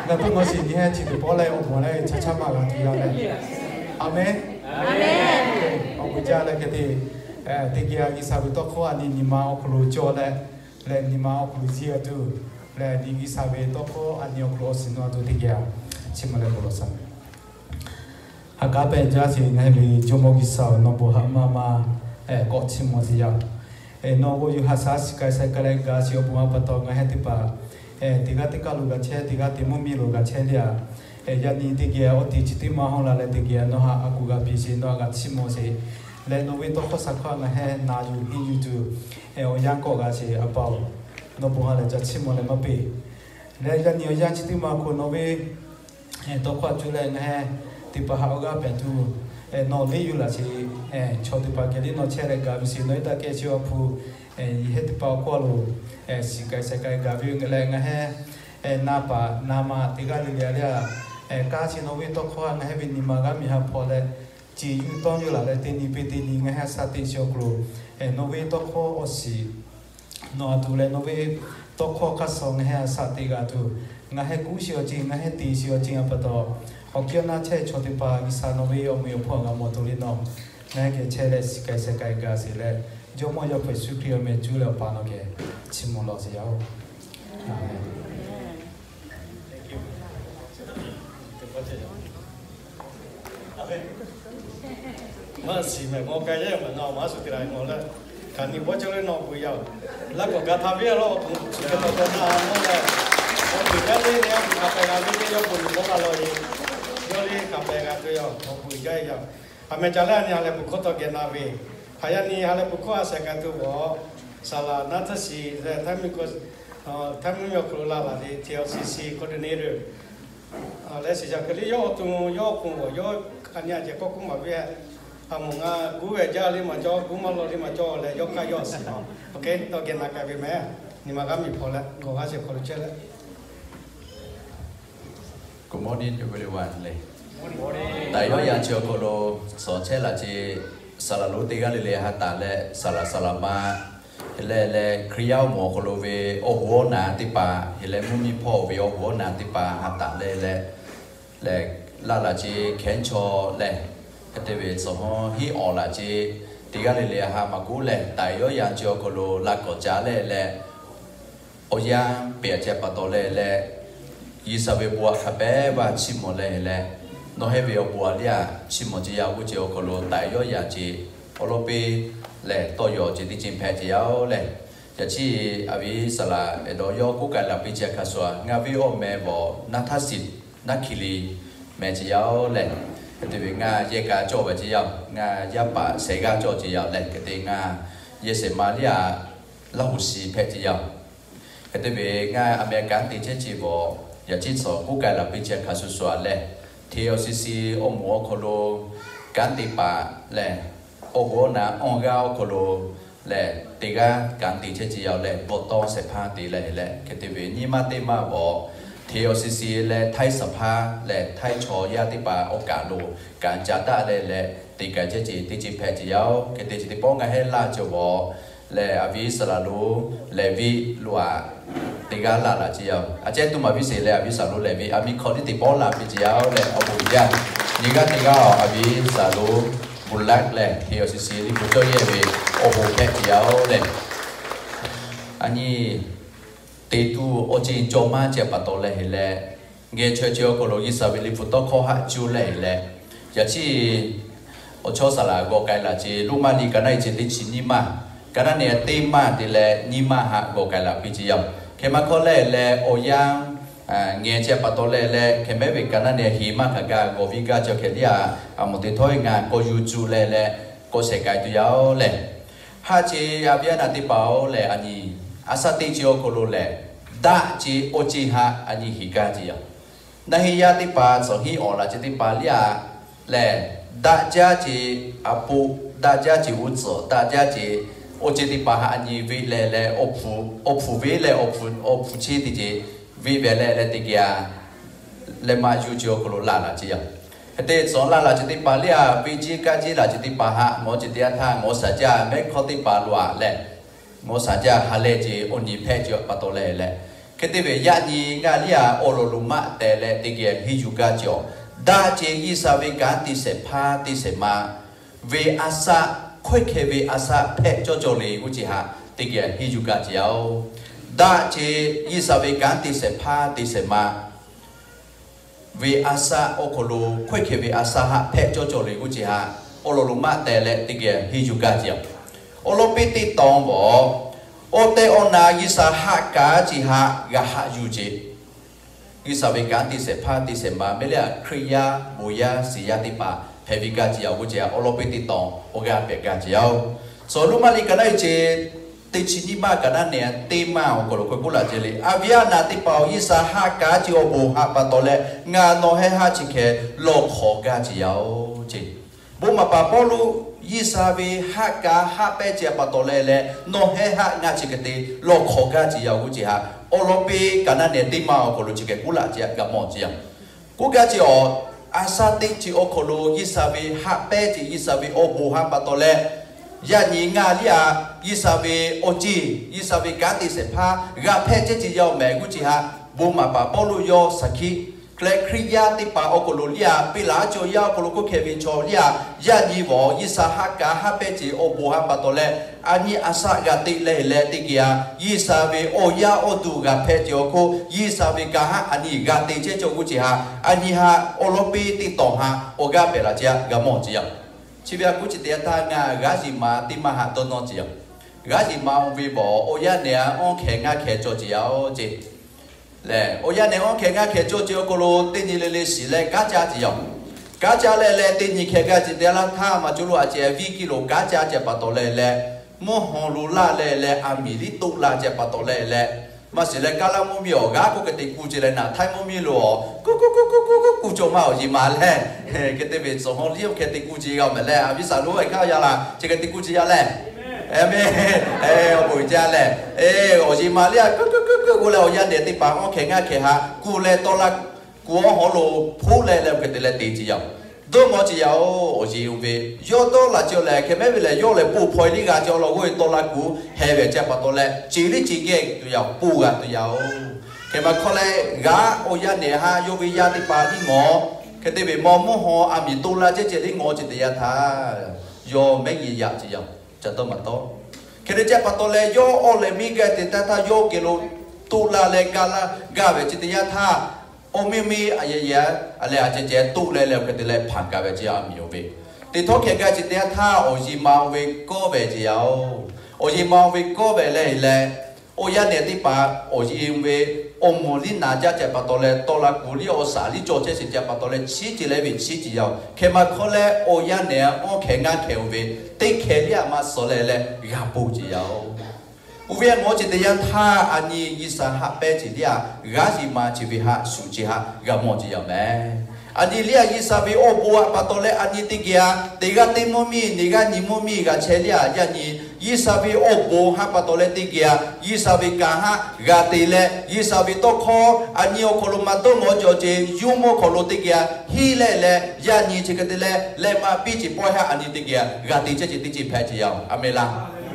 Ngaˬ hui nawˬ shiˍ nyi hehnˇ chi teˇ pawˆ leh awˬ moˍ leh chaˇ chaˇ maˇ g'a tuˬ yaˇ leh, Aˍmenˇ. Awˬ bon jaˇ leh hk'e te, teˇ geh G'uiˬsha ve tawˇ hkawˇ a nyi nyi ma awˬ hk'aw lo cawˬ leh, leh nyi ma awˬ hk'aw lo ziˇ a tuˬ, leh nyi G'uiˬsha ve tawˇ hkawˇ a nyi awˬ hk'aw lo awˬ shiˍ naw a tuˬ teˇ geh chiˇ mvuh leh bon lawˬ shaˍ. Ha k'aˉ pehˇ jaˇ sheˍ ngaˬ hui ve Jawˇmawˇ G'uiˬsha-oˬ, nawˬ bon haꞈ maˇ maˇ k'awꞈ chiˇ mvuh sheˍ yaˇ. Nawˬ g'aw yuˬ ha shaˉ shiˍ k'ai sheh k'ai leh ga sheˍ awˬ bon a pa taw ngaˬ hui teˇ hpaˍ teˇ g'aˇ teˇ kaˉ lo g'a chehˇ, teˇ g'aˇ teˇ mvuhˇ miˬ lo g'a chehˇ le a. Yaꞈ nyi teˇ geh awˬ te chi teˇ maˇ hawˉ la leh teˇ geh nawˬ htaꞈ a kuˬ g'a piˇ sheˍ, nawˬ htaꞈ g'a chiˇ mvuh sheˍ. Leh nawˬ ve tawˇ hkawˇ shaˍ hkawˇ ngaˬ hui na yuˬ henˇ yuˬ tuˬ, awˬ yanˇ kawˆ g'a sheˍ a pa-oˬ, nawˬ bon ha leh ca chiˇ mvuh leh maˇ peꞈ. Leh yaꞈ nyi awˬ yanˇ chi teˇ maˇ hk'oˆ nawˬ ve tawˇ hkawˇ a cuˇ leh ngaˬ hui teˇ hpaˍ haꞈ awˬ g'aˇ pehˍ tuˬ, nawˬ liˇ yuˬ laꞈ sheˍ. Chaw teˇ hpaˍ kehˬ liˇ nawˬ chehˇ leh gaˬ ve sheˍ, nawˬ iˉ taˇ kehˬ chi awˬ hpu yehˇ teˇ hpaˍ awˬ hk'aw lo shiˍ k'ai sheh k'ai gaˬ ve leh ngaˬ hui na paˍ na ma teˇ g'aˇ le le a le a, kanˉ chi nawˬ ve tawˇ hkawˇ a ngaˬ hui ve nyi ma g'aˇ miˬ ha hpaw leh, ceˬ yuˬ tawˇ yuˬ laˬ leh teˇ nyi peˇ teˇ nyi ngaˬ hui a shaꞈ teꞈ chi awˬ hk'aw lo, nawˬ ve tawˇ hkawˇ awˬ shiˍ nawˬ a tuˬ leh nawˬ ve tawˇ hkawˇ hk'aˇ suh ngaˬ hui a shaꞈ teꞈ g'a tuˬ, ngaˬ hui kuˉ sheˍ awˬ ceuˬ, ngaˬ hui te sheˍ awˬ ceuˬ a pa taw, awˬ hkiˇ awˬ na chehˇ chaw teˇ hpaˍ G'uiˬsha nawˬ ve awˬ meꞈ awˬ hpawˇ g'a mawˬ tuˬ le nawˬ, ngaˬ hui geh chehˇ leh shiˍ k'ai sheh k'ai gaˬ sheˍ leh, Jawˇmawˇ Yaˇ hpu Yeˍsuˆ Hkriꞈ awˬ meh cuˇ leh awˬ pa nawˬ geh chiˇ mvuh lawˬ sheˍ yaˇ-oˬ. Aˍmenˇ. Maˇ shiˍ mehˬ, ngaw k'ai yaˇ maˬ ngaˬ maˇ shuˍ te la ngaw leh, hk'aˬ nyi bawˇ cawˇ leh nawˬ bvuhˬ yaˇ-oˬ. Laˇ k'awꞈ ga htaˇ ve a lawˇ, awˬ hk'aw lo shuˍ te taw taw na a lawˇ leh, awˬ bvuhˬ jaˇ le le a hk'aˬ pehˍ g'a ve le, yawˇ bvuhˬ nyi bawˇ la lawˇ e, yawˇ le hk'aˬ pehˍ g'a tuˬ yaˇ, awˬ bvuhˬ jaˇ e yaˇ. Aˬ meh ca leh a nyi ha lehˬ bvuhˬ hkawˇ taw geh na ve, hk'aˬ yaˇ nyi ha lehˬ bvuhˬ hkawˇ a sheh k'ai tuˬ awˬ, saˍ laꞈ naˉ htaˇ shiˍ leh Htaiˇ mvuhˇ miˬ awˬ hk'aw lo la laˬ le, T L C C coordinator leh shiˍ yaˇ hk'e le, yawˇ awˬ to yawˇ awˬ pon awˬ yawˇ a nyi a ceh k'awꞈ k'oˆ maˍ ve, a moˍ ngaˬ guˇ ve jaˇ le maˬ cawˇ, guˇ maˇ law le maˬ cawˇ leh yawˇ kaˇ yawˇ shiˍ ma. Taw geh na k'ai ve meh, nyi ma g'aˇ miˬ hpaw leh g'awˬ g'aˇ shehˍ hk'aw lo chehˇ leh Good morning, everyone. Leh, Taˍ yawˇ yaˇ chi awˬ hk'aw lo suhˍ chehˇ laꞈ ce, saˍ laꞈ lonˉ teˇ g'aˇ le le ha taˍ leh, saˍ laꞈ saˍ laꞈ ma, hk'e leh leh Hkriꞈ yaˇ awˬ moˍ awˬ hk'aw lo ve awˬ hoˍ awˬ naˍ teˇ hpaˍ, hk'e leh mvuhˇ miˬ hpawˇ ve awˬ hoˍ awˬ naˍ teˇ hpaˍ ha taˍ leh leh, leh, laˇ laꞈ ce hkehˉ chaw leh, hk'e te ve suhˍ hawˉ hiˉ awˍ laꞈ ce teˇ g'aˇ le le ha maˍ kuˉ leh, Taˍ yawˇ yaˇ chi awˬ hk'aw lo laꞈ k'awꞈ ca leh leh, awˬ yanˇ pehꞈ a ceh pa taw leh leh, G'uiˬsha ve bon a hk'a pehˉ vaˇ chiˇ mvuh leh leh, nawˬ hui ve awˬ bon a liˇ a chiˇ mvuh ce yaˇ g'uˇ ce awˬ hk'aw lo Taˍ yawˇ yaˇ ce awˬ lawn peˇ leh tawˇ yaw ce teˇ ceuˬ hpehꞈ ce yaˇ-oˬ leh, yaꞈ chi a viˉ saˍ laꞈ eˬ dawˇ yawˇ k'oˆ k'ai laꞈ piˇ ce hk'a shuˍ a, ngaˬ ve awˬ meh vawˬ naˉ htaˇ shiˍ naˉ hkiˬ le meh ce yaˇ-oˬ leh, hk'e te ve ngaˬ yehˬ kaꞈ cawˬ ve ce yaˇ, ngaˬ yaˇ paˍ shehˍ g'aˇ cawˬ ce yaˇ leh, hk'e te ngaˬ yehˬ shehˍ ma liˇ a Laˇ huˍ shiˍ hpehꞈ ce yaˇ. Hk'e te ve ngaˬ Aˍmeˍriˍkaˍ te chehˇ ce vawˬ, yaꞈ chi suhˍ k'oˆ k'ai laꞈ piˇ ce hk'a shuˍ shuˍ a leh, T L C C awˬ moˍ awˬ hk'aw lo kanˉ te paˍ leh, awˬ hoˍ awˬ naˍ awˬ g'aˇ awˬ hk'aw lo lehˬ, teˇ g'aˇ kanˉ te chehˇ ce yaˇ leh, bvuhꞈ tawˇ shehˍ hpaˇ te leh leh, hk'e te ve nyi ma teˇ ma vawˬ, T L C C leh Htaiˇ saˍ hpaˇ leh Htaiˇ chaw yaˇ teˇ hpaˍ awˬ kaˬ lo kanˉ ca daꞈ leh leh, te k'ai chehˇ ce teˇ ceuˬ hpehꞈ ce yaˇ-oˬ. Hk'e te ce teˇ pawˆ ngaˬ hehnˇ laˇ ce vawˬ lehˬ, a viˉ saˍ laꞈ lonˉ Leˍviˆ lo a teˇ g'aˇ laˬ laꞈ ce yaˇ-oˬ. A cehˉ tuˬ maˍ viˉ sheˍ leh, a viˉ saˍ laꞈ lonˉ Leˍviˆ a miˬ hk'aw tiˉ teˇ pawˆ laˬ piˇ ce yaˇ-oˬ leh, awˬ bon jaˇ. Nyi g'aˇ teˇ g'aˇ a viˉ saˍ laꞈ lonˉ Bulaˆ lehˬ, T L C C liꞈ hpu cawˇ yehˇ ve awˬ hoˍ hpehꞈ ce yaˇ-oˬ leh, a nyi te tuˬ awˬ ceuˬ cawˬ maˇ ce pa taw leh heˆ leh, ngeh chaweh ce awˬ hk'aw lo G'uiˬsha ve liꞈ hpu tawˇ hkawˇ haꞈ cuˇ leh heˆ leh, yaꞈ chi awˬ chawˇ saˍ laꞈ g'awˬ k'ai laꞈ ce Roˉmaꞈ liꞈ ka naˆ e ce teˇ chi nyiˇ maˇ, ka naˆ ne teˇ maˇ te leh nyiˇ maˇ haꞈ g'awˬ k'ai laꞈ piˇ ce yaˇ-oˬ. Hk'e maˇ hk'awˇ leh leh awˬ yanˇ ngeh chehˇ pa taw leh leh, hk'e mehˉ ve ka naˆ ne hiˍ maˇ hk'aˬ gaˇ g'awˬ viˇ gaˇ cawˬ hk'e liˇ a, a moˍ te htawˇ ngaˬ k'awꞈ yuˬ cuˇ leh leh k'awꞈ shehˍ k'ai tuˬ yaˇ-oˬ leh, haˆ ce a viˉ a naˍ teˇ hpaˍ-oˬ leh, a nyi a shaˉ teˇ ce awˬ hk'aw lo lehˬ, daꞈ ce awˬ ceuˬ haꞈ a nyi hiˍ gaˇ ce yaˇ. Naˆ heˆ yaˇ teˇ hpaˍ suhˍ hiˉ awˍ laꞈ ce teˇ hpaˍ liˇ a lehˬ, daꞈ jaˇ ce a poˆ, daꞈ jaˇ ce uˉ tcuhˍ, daꞈ jaˇ ce awˬ ceuˬ teˇ hpaˍ haꞈ a nyi veˆ leh leh, awˬ hpu veˆ leh awˬ hpu cheˇ teˇ ce veˆ ve leh leh teˇ geh a leh maˇ yuˬ ce awˬ hk'aw lo laˬ laꞈ ce yaˇ. Hk'e te suhˍ laˬ laꞈ ce teˇ hpaˍ liˇ a veˆ jiˇ kaˇ jiˇ laꞈ ce teˇ hpaˍ haꞈ ngawˬ ce teˇ yanˇ htaˇ ngawˬ shaˍ jaˇ mehˉ hkawˇ teˇ hpaˍ lo a leh, ngawˬ shaˍ jaˇ ha leh ce awˬ nyi hpehꞈ ce pa taw leh leh, Hk'e te ve yaꞈ nyi ngaˬ liˇ a awˬ lawn lo maˆ tehˬ leh teˇ geh henˇ yuˬ gaˇ ce awˬ. Daꞈ ce G'uiˬsha ve kanˉ te shehˍ hpaˇ te shehˍ ma ve a shaˆ, hkawehˇ hkeh ve a shaˆ hpehꞈ cawˇ cawˇ le g'uˇ ce haꞈ teˇ geh henˇ yuˬ gaˇ ce yaˇ oˬ. Daꞈ ce G'uiˬsha ve kanˉ te shehˍ hpaˇ te shehˍ ma ve a shaˆ awˬ hk'aw lo hkawehˇ hkeh ve a shaˆ haˆ hpehꞈ cawˇ cawˇ le g'uˇ ce haꞈ awˬ lawn lo maˆ tehˬ leh teˇ geh henˇ yuˬ gaˇ ce yaˇ. Awˬ lawn piˇ teˇ tawn vaˬ, awˬ tehˬ awˬ na G'uiˬsha haˆ kaˉ ce haꞈ g'a haꞈ yuˬ ce. G'uiˬsha ve kanˉ te shehˍ hpaˇ te shehˍ ma mehˉ leh a Hkriꞈ yaˇ, bon yaˇ, shiˍ yaˇ teˇ hpaˍ hpehꞈ ve gaˇ ce yaˇ g'uˇ ce haꞈ awˬ lawn piˇ teˇ tawn awˬ g'aˇ pehꞈ gaˇ ce yaˇ oˬ. Sawˬ luˇ maˇ liˇ kaꞈ naˉ e ce teˇ chi nyiˇ maˇ kaꞈ naˉ nehˬ teˇ maˇ awˬ hk'aw lo hk'e k'oˆ laꞈ ce le. A viˉ a naˍ teˇ hpaˍ-oˬ, G'uiˬsha haˆ kaˉ ce awˬ bon haꞈ pa taw leh ngaˬ nawˬ heh haˆ chi hkeh lawˬ hk'awꞈ gaˇ ce yaˇ oˬ ce. Bon maˍ paˍ Pawˇluꞈ G'uiˬsha ve haˆ kaˉ haˆ pehˇ ce pa taw leh leh nawˬ heh haˆ ngaˇ chi hkeh te lawˬ hk'awꞈ gaˇ ce yaˇ g'uˇ ce haꞈ awˬ lawn piˇ kaꞈ naˉ nehˬ teˇ maˇ awˬ hk'aw lo chi hkeh k'oˆ laꞈ ce g'a mawˬ ce yaˇ. K'oˆ gaˇ ce awˬ, a shaˆ teˇ chi awˬ hk'aw lo G'uiˬsha ve haˆ pehˇ ce G'uiˬsha ve awˬ bon haꞈ pa taw leh yaꞈ nyi ngaˬ liˇ a G'uiˬsha ve awˬ ceˇ, G'uiˬsha ve kanˉ te shehˍ hpaˇ g'a hpehꞈ ceh ce yaˇ oˬ mehˍ g'uˇ ce haꞈ bon maˍ paˍ Pawˇluꞈ yawˇ shaˍ hkiˆ leh Hkriꞈ yaˇ teˇ hpaˍ awˬ hk'aw lo liˇ a piˇ laꞈ a cawˬ yaˇ awˬ hk'aw lo hkawehˇ hkeh ve chaw liˇ a yaꞈ nyi vaˬ G'uiˬsha haˆ kaˉ haˆ pehˇ ce awˬ bon haꞈ pa taw leh a nyi a shaˆ g'a te leh leh teˇ geh a G'uiˬsha ve awˬ yaˇ awˬ duˬ g'a hpehꞈ ce awˬ hk'oˆ G'uiˬsha ve kanˉ haˆ a nyi g'a te ceh cawˬ g'uˇ ce haꞈ a nyi haꞈ awˬ lawn piˇ teˇ tawn haꞈ awˬ g'aˇ pehꞈ laꞈ ce g'a mawˬ ce yaˇ. Chi ve a kuˉ chi te yaˇ htaˇ ngaˬ g'aˇ yiˍ ma teˇ maˇ haꞈ dawˇ nawˇ ce yaˇ. G'aˇ yiˍ ma oˇ ve bawˬ awˬ yaˇ nehˬ a awˇ hkeh ngaˇ hkeh cawˬ ce yaˇ oˬ ce. Lehˬ awˬ yaˇ nehˬ awˇ hkeh ngaˇ hkeh cawˬ ce awˬ hk'aw lo teˇ nyi le le shiˍ leh kanˉ caˇ ce yaˇ oˬ. Kanˉ caˇ leh leh teˇ nyi hkeh gaˇ ce te laˇ htaˇ maˇ cawˬ lo a ceh viˉ kiˇ lo kanˉ caˇ ce pa taw leh leh mvuhˇ haw lo laˇ leh leh a miˍ liˇ toˆ la ce pa taw leh leh maˇ shiˍ leh kaˇ laˇ mvuhˇ miˬ awˬ g'aˇ k'oˆ hk'e te kuˬ ce leh naˍ htaiˇ mvuhˇ miˬ lo awˬ kuˬ kuˬ kuˬ kuˬ kuˬ kuˬ kuˬ cawˬ ma awˬ yiˍ ma leh hk'e te ve tcuh haw liˇ hk'e te kuˬ ce g'a mehˍ leh a viˉ saˍ lo a hkaˇ yaˇ la chi hk'e te kuˬ ce yaˇ leh Awˬ bon uiˍ jaˇ leh, awˬ yiˍ ma liˇ a kuˬ kuˬ kuˬ kuˬ k'oˆ leh awˬ yaˇ nehˬ teˇ hpaˍ awˇ hkeh ngaˇ hkeh haꞈ kuˬ leh tawˇ la kuˬ awˇ hawˉ lo hpoˆ leh leh hk'e te leh te ce yaˇ oˬ. Dawˇ mawˬ ce yaˇ oˬ, awˬ yiˍ oˇ ve yawˇ dawˇ laꞈ ce leh hkeh mehˉ ve lehˬ yawˇ lehˬ poˬ hpaw e liˇ g'a ce awˬ lawn g'oˇ e tawˇ la kuˬ heh ve ce pa taw leh ce liˇ ce geh tuˬ yaˇ oˬ, poˬ g'a tuˬ yaˇ oˬ. Hk'e maˇ hkawˇ leh g'aˇ awˬ yaˇ nehˬ haꞈ yawˇ ve yaˇ teˇ hpaˍ liˇ ngawˬ hk'e te ve mawˇ mvuhˇ haw a miˍ toˆ la ceh ceh liˇ ngawˬ ce te yaˇ htaˇ yawˇ mehˉ nyi yaꞈ ce yaˇ oˬ. Ca dawˇ maˇ tawˆ. Hk'e te ce pa taw leh yawˇ awˬ leh miˇ gaˇ te taˇ htaˇ yawˇ geh lo toˆ la leh gaˇ laˇ gaˇ ve ce te yaˇ htaˇ awˬ miˇ miˇ a yehˬ yehˬ a leh a ceh ceh toˆ leh leh hk'e te leh hpanˍ gaˇ ve ce yaˇ a miˍ oˇ ve teˇ htawˇ hkeh gaˇ ce te yaˇ htaˇ awˬ yiˍ ma oˇ ve kawˇ ve ce yaˇ oˬ. Awˬ yiˍ ma oˇ ve kawˇ ve leh leh awˬ yaˇ nehˬ teˇ hpaˍ awˬ yiˍ ve awˬ moˍ liˇ naˍ jaˇ ce pa taw leh tawˇ la kuˬ liˇ awˬ shaˍ liˇ cawˬ chehˇ shiˍ ce pa taw leh chiˉ ce leh ve chiˉ ce yaˇ oˬ. Hk'e maˇ hkawˇ leh awˬ yaˇ nehˬ awˇ hkeh ngaˇ hkeh oˇ ve teˇ hkeh liˇ a maˇ suh leh leh g'a poˬ ce yaˇ oˬ. Oˇ ve a ngawˬ ce te yaˇ htaˇ a nyi G'uiˬsha haꞈ pehˇ ce liˇ a g'aˇ yiˍ ma ce ve haꞈ shuˍ ce haꞈ g'a mawˬ ce yaˇ mehˍ. A nyi liˇ a G'uiˬsha ve awˬ bon haꞈ pa taw leh a nyi teˇ geh a teˇ g'aˇ teˇ mvuhˇ miˬ, nyiˇ g'aˇ nyiˇ mvuhˇ miˬ g'a chehˇ liˇ a yaˇ nyi G'uiˬsha ve awˬ bon haꞈ pa taw leh teˇ geh a G'uiˬsha ve kanˉ haꞈ g'a te leh G'uiˬsha ve tawˇ hkawˇ a nyi awˬ hk'aw lo maˇ dawˇ ngawˬ cawˬ ce yawˇ mawˇ hk'aw lo teˇ geh a hiˉ leh leh yaˇ nyi chi hk'e te leh leh maˇ piˇ ce pawehˇ haꞈ a nyi teˇ geh a g'a te chehˇ ce teˇ ce hpehꞈ ce yaˇ oˬ. A menˍ.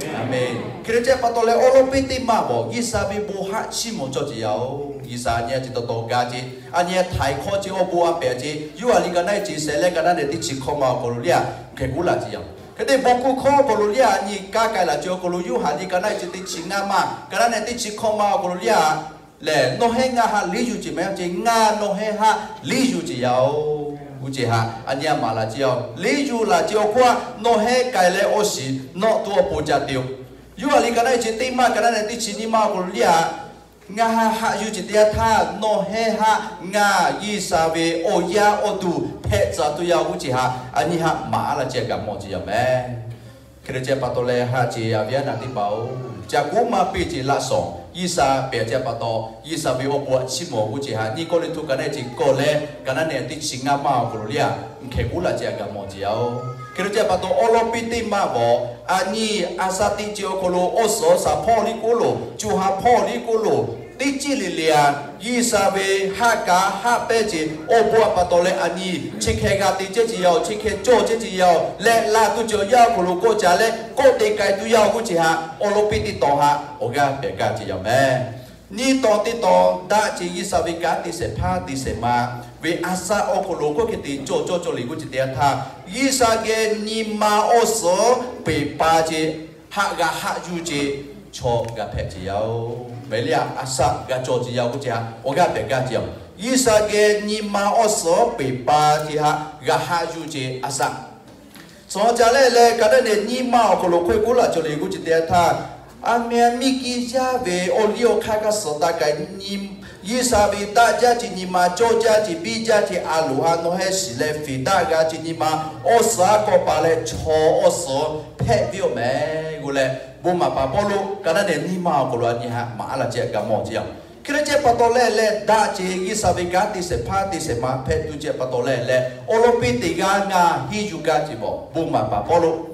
A menˍ. Hk'e te ce pa taw leh awˉ lawˉ piˇ teˇ maˇ bawˬ G'uiˬsha ve bon haꞈ chiˇ mvuh cawˇ ce yaˇ oˬ. G'uiˬsha a nyi a ce taw taw ga ce a nyi a htaiˍ hkawˇ ce awˬ bon a pehꞈ ce yawˇ a liˇ ka naˉ e ce shehˍ leh ka naˉ nehˬ teˇ chi hkawˇ ma awˬ hk'aw lo liˇ a hk'e k'oˆ laˇ ce yaˇ oˬ. Hk'e te bon hkuˇ hkawˇ awˬ hk'aw lo liˇ a nyi kaˇ k'ai laˇ ce awˬ hk'aw lo yawˇ haꞈ liˇ ka naˉ e ce teˇ chi ngaˇ maˇ ka naˉ nehˬ teˇ chi hkawˇ ma awˬ hk'aw lo liˇ a lehˬ nawˬ heh ngaˬ haꞈ liˇ yuˬ ce mehˍ ce ngaˬ nawˬ heh haꞈ liˇ yuˬ ce yaˇ oˬ. Oˇ ce haꞈ a nyi a maˍ laˇ ce yaˇ oˬ. Liˇ yuˬ laˇ ce awˬ hk'oˆ a nawˬ heh k'ai leh awˬ shiˍ nawˬ tuˬ awˬ pon ca te oˬ. Yawˇ haꞈ liˇ ka naˉ e ce teˇ maˇ ka naˉ nehˬ teˇ chi nyiˇ maˇ awˬ hk'aw lo liˇ a ngaˬ haꞈ haꞈ yuˬ ce te yaˇ htaˇ nawˬ heh haꞈ ngaˬ G'uiˬsha ve awˬ yaˇ awˬ duˬ hpehꞈ tcuh tuˬ yaˇ oˬ. Oˇ ce haꞈ a nyi haꞈ maˍ laˇ ce a gaˬ mawˬ ce yaˇ mehˍ. Hk'e te ce pa taw leh haꞈ ce a viˉ a naˍ teˇ hpaˍ oˬ, ca kuˉ maˇ piˇ ce laˇ shawˍ G'uiˬsha pehꞈ ce pa taw G'uiˬsha ve awˬ bon haꞈ chiˇ mvuh oˬ. Oˇ ce haꞈ nyiˇ Kawˇrenˍhtuˆ ka naˉ e ce kawˬ leh ka naˉ nehˬ teˇ chi ngaˇ maˇ awˬ hk'aw lo liˇ a hk'e k'oˆ laˇ ce a gaˬ mawˬ ce yaˇ oˬ. Hk'e te ce pa taw awˉ lawˉ piˇ teˇ maˇ bawˬ a nyi a shaˉ teˇ ce awˬ hk'aw lo awˬ suhˍ awˬ shaˍ hpawˇ liˇ k'oˆ loˬ, co ha hpawˇ liˇ k'oˆ loˬ, teˇ ciˇ le le a G'uiˬsha ve haꞈ kaˉ haꞈ pehˇ ce awˬ bon haꞈ pa taw leh a nyi chi hkeh g'a te chehˇ ce yaˇ oˬ, chi hkeh cawˬ chehˇ ce yaˇ oˬ leh laˇ tuˬ ce awˬ yaˇ awˬ hk'aw lo kawˆ ca leh kawˆ te k'ai tuˬ yaˇ oˬ. Oˇ ce haꞈ awˉ lawˉ piˇ teˇ tawn haꞈ awˬ g'aˇ pehꞈ gaˇ ce yaˇ mehˍ. Nyiˇ tawˍ teˇ tawˍ daꞈ ce G'uiˬsha ve kanˉ te shehˍ hpaˇ te shehˍ ma ve a shaꞈ awˬ hk'aw lo k'oˆ hk'e te cawˬ cawˬ cawˬ le g'uˇ ce teˇ yanˇ htaˇ, G'uiˬsha geh nyi ma awˬ suhˍ peˬ pa ce, haꞈ g'a haꞈ yuˬ ce, chaw g'a hpehꞈ ce yaˇ oˬ. Mehˍ liˇ a shaꞈ g'a cawˬ ce yaˇ oˬ k'oˆ ce, awˬ g'aˇ pehˬ gaˇ ce yaˇ. G'uiˬsha geh nyi ma awˬ suhˍ peˬ pa ce haꞈ g'a haꞈ yuˬ ce a shaꞈ Cawˬ ca leh leh ka daˇ nehˬ nyi ma awˬ hk'aw lo hk'oˆ k'oˆ laꞈ cawˬ le g'uˇ ce teˇ yanˇ htaˇ, a meh a miˇ kiˇ yaˇ ve awˬ liˇ awˬ hk'aˇ kaꞈ suhˍ taˇ k'ai nyi, G'uiˬsha ve daꞈ jaˇ ce nyi ma, cawˇ jaˇ ce, biˇ jaˇ ce a loˍ haꞈ nawˬ heh shiˍ leh feˍ daꞈ g'a ce nyi ma, awˬ suhˍ a kawꞈ paˍ leh chaw awˬ suhˍ hpehꞈ ve awˬ meh g'uˇ leh, bon maˍ paˍ Pawˇluꞈ ka daˇ nehˬ nyi ma awˬ hk'aw lo a nyi haꞈ maˍ a laˇ ce g'a mawˬ ce yaˇ. Hk'e te ce pa taw leh leh daꞈ ce G'uiˬsha ve kanˉ te shehˍ hpaˇ te shehˍ ma hpehꞈ tuˬ ce pa taw leh leh awˬ lawn piˇ teˇ g'aˇ ngaˬ henˇ yuˬ gaˇ ce bawˬ bon maˍ paˍ Pawˇluꞈ.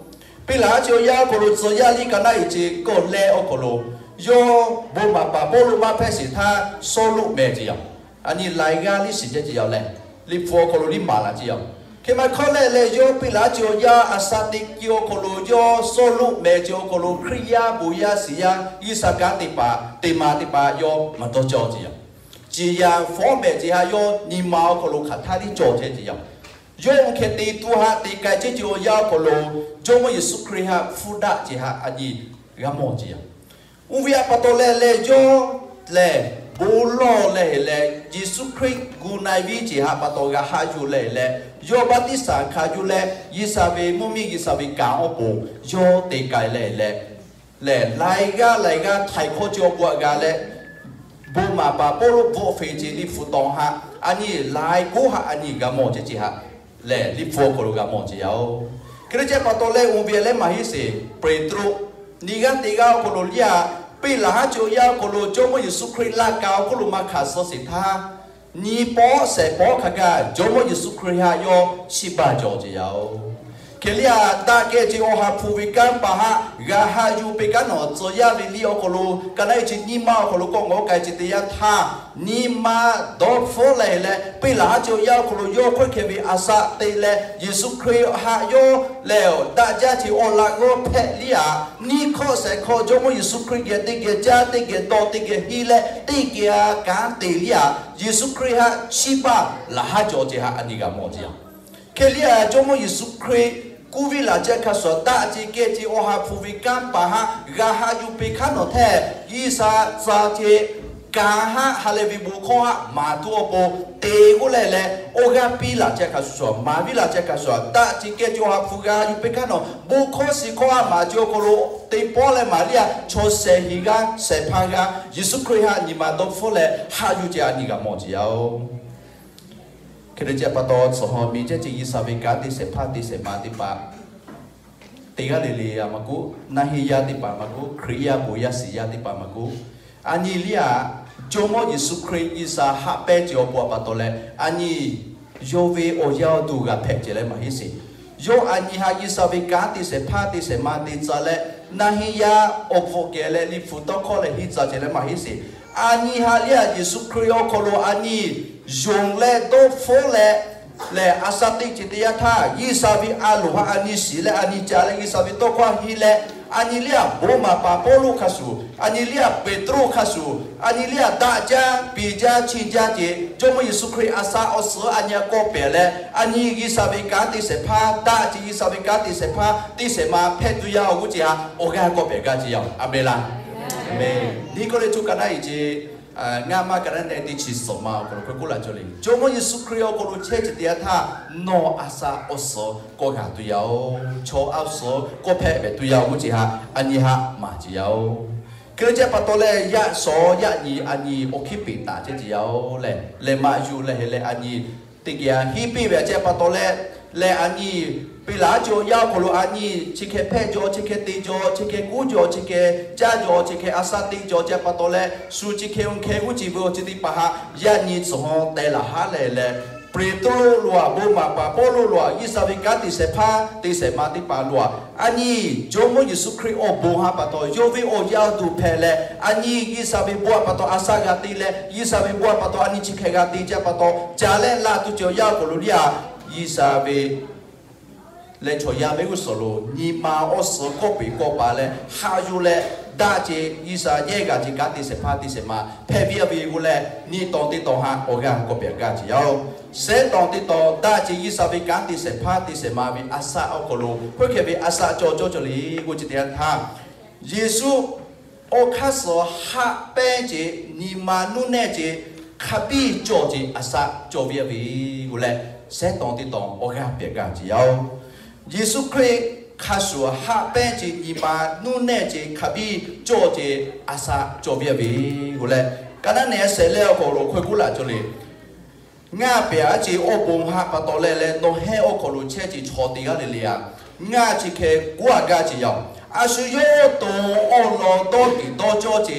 Piˇ laˬ haˉ ce awˬ yanˇ awˬ hk'aw lo tcuh yaˇ liˇ ka naˉ e ce kawˆ leh awˬ hk'aw lo, yawˇ bon maˍ paˍ Pawˇluꞈ maˇ hpehꞈ sheˍ htaˇ Sawˉluꞈ meh ce yaˇ. A nyi laiˬ g'aˇ liˇ shiˍ ce yaˇ leh, Liꞈ hpu awˬ hk'aw lo liˇ maˍ laꞈ ce yaˇ. Hk'e maˇ hkawˇ leh leh yawˇ piˇ laˬ haˉ ce awˬ yanˇ a shaꞈ teꞈ ki awˬ hk'aw lo yawˇ Sawˉluꞈ meh ce awˬ hk'aw lo Hkriꞈ yaˇ bon yaˇ shiˍ yaˇ G'uiˬsha kanˉ te paˍ te ma teˇ hpaˍ yawˇ maˇ dawˇ cawˇ ce yaˇ. Ciˍ yanˍ fawˉ mehˍ ce haꞈ yawˇ nyi ma awˬ hk'aw lo hk'aˬ htaˇ liˇ cawˬ chehˇ ce yaˇ. Yawˇ oˇ hk'e te tuˬ haꞈ te k'ai chehˇ ce awˬ yanˇ awˬ hk'aw lo, Jawˇmawˇ Yeˍsuˆ Hkriꞈ haꞈ hpfuhˇ daꞈ ce haꞈ a nyi g'a mawˬ ce yaˇ. Oˇ ve a pa taw leh leh yawˇ lehˬ bon lawˬ leh heˍ leh, Yeˍsuˆ Hkriꞈ gu na e viˉ ce haꞈ pa taw g'a haꞈ yuˬ leh heˍ leh, yawˇ baˆtiˆsaˬ hkanˍ yuˬ leh G'uiˬsha ve mvuhˇmiˬ G'uiˬsha ve kanˉ awˬ pon yawˇ te k'ai leh heˍ leh, lehˬ laiˬ g'aˇ laiˬ g'aˇ htaiˍ hkawˇ ce awˬ bon aꞈ g'a leh, bon maˍ paˍ Pawˇluꞈ bvuhꞈ feˍ ce Liꞈ hpu taw haꞈ a nyi laiˬ k'oˆ haꞈ a nyi g'a mawˬ ce ce haꞈ lehˬ Liꞈ hpu awˬ hk'aw lo g'a mawˬ ce yaˇ oˬ. Hk'e te ce pa taw leh oˇ ve leh maˇ heˆ sheˍ, Peˍtruˆ nyi g'aˇ teˇ g'aˇ awˬ hk'aw lo liˇ a, piˇ laˬ haˉ ce awˬ yanˇ awˬ hk'aw lo Jawˇmawˇ Yeˍsuˆ Hkriꞈ laˇ ka awˬ hk'oˆ lo maˇ hkanˍ suh sheˍ htaˇ, nyi pawˆ shehˍ pawˆ hk'a gaˬ Jawˇmawˇ Yeˍsuˆ Hkriꞈ haꞈ yawˇ chiˇ baˬ cawˬ ce yaˇ oˬ. Hk'e liˇ a daꞈ kehˬ ce awˬ ha hpu ve kanˉ paˍ haꞈ g'a haꞈ yuˬ peˇ kanˉ nawˬ tcuh yaˇ ve liˇ awˬ hk'aw lo ka naˉ e ce nyi ma awˬ hk'aw lo kawˆ ngawˬ k'ai ce teˇ yanˇ htaˇ, nyi ma dawˇ hpfuhˇ leh heˍ leh piˇ laˬ haˉ ce awˬ yanˇ awˬ hk'aw lo yawˇ hk'oˆ hk'e ve a shaꞈ te leh Yeˍsuˆ Hkriꞈ haꞈ yawˇ lehˬ daꞈ jaˇ ce awˬ laꞈ g'awˇ hpehꞈ liˇ a, nyiˇ hkawˇ shehˍ hkawˇ Jawˇmawˇ Yeˍsuˆ Hkriꞈ geh teˇ geh caˇ teˇ geh dawˇ teˇ geh henˇ leh teˇ geh a kanˉ te liˇ a, Yeˍsuˆ Hkriꞈ haꞈ chiˇ baˬ laˬ haˉ cawˬ ce haꞈ a nyi g'a mawˬ ce yaˇ. Hk'e liˇ a Jawˇmawˇ Yeˍsuˆ Hkriꞈ kuˇ viˇ laˬ ce hk'a shuˍ daꞈ ce kehˬ ce awˬ ha hpu ve kanˉ paˍ haꞈ g'a haꞈ yuˬ peˇ hkanˉ nawˬ htehˇ G'uiˬsha tcuh ce kanˉ haꞈ ha lehˬ ve bon hkawˇ haꞈ maˍ tuˬ awˬ pon te g'oˇ leh leh awˬ g'aˇ piˇ laˬ ce hk'a shuˍ shuˍ, maˍ viˇ laˬ ce hk'a shuˍ shuˍ, daꞈ ce kehˬ ce awˬ ha hpu g'a yuˬ peˇ hkanˉ nawˬ bon hkawˇ shiˍ hkawˇ haꞈ maˍ ce awˬ hk'aw lo teˇ pawˆ leh maˍ liˇ a chaw shehˍ hiˍ g'aˇ shehˍ hpaˇ g'aˇ Yeˍsuˆ Hkriꞈ haꞈ nyi ma dawˇ hpfuhˇ leh haꞈ yuˬ ce a nyi g'a mawˬ ce yaˇ oˬ. Hk'e te ce pa taw, tcuh haw miˬ cehˇ ce G'uiˬsha ve kanˉ te shehˍ hpaˇ te shehˍ ma teˇ hpaˍ teˇ g'aˇ le le a maˇ k'oˆ, naˆ heˆ yaˇ teˇ hpaˍ maˇ k'oˆ, Hkriꞈ yaˇ bon yaˇ shiˍ yaˇ teˇ hpaˍ maˇ k'oˆ, a nyi liˇ a Jawˇmawˇ Yeˍsuˆ Hkriꞈ G'uiˬsha haꞈ pehnˇ ce awˬ bon a pa taw leh a nyi yawˇ ve awˬ yaˇ awˬ duˬ g'a hpehꞈ ce leh maˇ heˆ sheˍ. Yawˇ a nyi haꞈ G'uiˬsha ve kanˉ te shehˍ hpaˇ te shehˍ ma te tcuh leh, naˆ heˆ yaˇ awˬ hpfuhˆ kehˬ leh Liꞈ hpu tawˇ hkawˇ leh henˇ tcuh ce leh maˇ heˆ sheˍ. A nyi haꞈ liˇ a Yeˍsuˆ Hkriꞈ awˬ hk'aw lo a nyi yonˍ leh dawˇ hpfuhˇ leh lehˬ a shaꞈ teꞈ ce teˇ yanˇ htaˇ, G'uiˬsha ve a loˍ haꞈ a nyi shiˍ leh a nyi ca leh G'uiˬsha ve tawˇ hkawˇ henˇ leh, a nyi liˇ a bon maˍ paˍ Pawˇluꞈ hk'a shuˍ, a nyi liˇ a Peˍtruˆ hk'a shuˍ, a nyi liˇ a daꞈ jaˇ piˇ jaˇ chiˇ jaˇ ce Jawˇmawˇ Yeˍsuˆ Hkriꞈ a shaꞈ awˬ suhˍ a nyi a kawˆ pehˍ leh, a nyi G'uiˬsha ve kanˉ te shehˍ hpaˇ daꞈ ce G'uiˬsha ve kanˉ te shehˍ hpaˇ te shehˍ ma hpehꞈ tuˬ yaˇ oˬ g'uˇ ce haꞈ awˬ g'aˇ kawˆ pehˍ gaˇ ce yaˇ oˬ. A menˍ laˇ. Niˆkodeˍmuˆ ka naˉ e ce ngaˇ maˇ ka naˉ nehˬ teˇ chi suhˍ ma awˬ hk'aw lo hk'e k'oˆ laꞈ cawˬ le, Jawˇmawˇ Yeˍsuˆ Hkriꞈ awˬ hk'aw lo chehˇ ce teˇ yanˇ htaˇ, nawˬ a shaꞈ awˬ suhˍ kawˆ g'a tuˬ yaˇ oˬ. Chaw awˬ suhˍ kawˆ hpehꞈ ve tuˬ yaˇ oˬ g'uˇ ce haꞈ a nyi haꞈ maˍ ce yaˇ oˬ. Hk'e te ce pa taw leh yaˇ shawˍ yaˇ nyi a nyi awˬ hkiˇ peˍ taˍ cehˇ ce yaˇ oˬ lehˬ, lehˬ maꞈ yuˬ leh heˍ leh a nyi teˇ geh a henˇ piˇ ve a ce pa taw leh, lehˬ a nyi piˇ laˬ ce awˬ yanˇ awˬ hk'aw lo a nyi chi hk'e hpehꞈ jaw, chi hk'e te jaw, chi hk'e kuˉ jaw, chi hk'e caˇ jaw, chi hk'e a shaꞈ teꞈ jaw ce pa taw leh, shu chi hk'e oˇ hk'e g'uˇ ce ve awˬ ceuˬ teˇ hpaˍ haꞈ yaˇ nyi tcuh haw teh laˬ haˉ leh leh, Peˍtruˆ lo a, bon maˍ paˍ Pawˇluꞈ lo a, G'uiˬsha ve kanˉ te shehˍ hpaˇ te shehˍ ma teˇ hpaˍ lo a, a nyi Jawˇmawˇ Yeˍsuˆ Hkriꞈ awˬ bon haꞈ pa taw yawˇ ve awˬ yaˇ awˬ duˬ hpehꞈ leh, a nyi G'uiˬsha ve bon a pa taw a shaꞈ g'a te leh, G'uiˬsha ve bon a pa taw a nyi chi hk'e g'a te ce pa taw, ca leh laˬ tuˬ ce awˬ yanˇ awˬ hk'aw lo liˇ a, G'uiˬsha ve leh chaw yaˇ ve g'uˇ suhˍ lo nyi ma awˬ suhˍ kawˆ peˍ kawˆ paˍ leh haꞈ yuˬ leh Daꞈ ce G'uiˬsha yehˇ g'a ce kanˉ te shehˍ hpaˇ te shehˍ ma hpehꞈ piˇ a ve k'o leh, nyi tawˬ te tawˬ ha awˬ g'aˇ k'awꞈ pehꞈ gaˇ ce yaˇ oˬ. Shehˉ tawˍ te tawˬ daꞈ ce G'uiˬsha ve kanˉ te shehˍ hpaˇ te shehˍ ma ve a shaˆ awˬ hk'aw lo hk'oˆ hk'e ve a shaˆ cawˬ cawˇ cawˬ le k'oˆ ce teˇ yanˇ htaˇ, Yeˍsuˆ awˬ hk'aˇ suh haˆ pehnˇ ce, nyi ma nuˇ nehˇ ce, hk'a biˇ cawˬ ce a shaˆ cawˬ ve a ve k'o leh, shehˉ tawˍ te tawˬ awˬ g'aˇ pehꞈ gaˇ ce yaˇ oˬ. Yeˍsuˆ Hkriꞈ hk'a shuˍ haˆ pehnˇ ce, nyi ma nuˇ nehˇ ce, hk'a biˇ cawˬ ce a shaˆ cawˬ ve a ve k'o leh, ka naˉ nehˬ shehˍ lehˇ awˬ hk'aw lo hk'oˆ k'oˆ laꞈ cawˬ le. Ngaˬ pehˬ aˉ ce awˬ bon haˆ pa taw leh leh nawˬ hehˉ awˬ hk'aw lo chehˇ ce chaw teˇ g'aˇ le le a, ngaˬ chi hk'e k'oˆ a gaˇ ce yaˇ oˬ. A shu yawˇ awˬ to awˬ lawn dawˇ kiˬ dawˇ cawˇ ce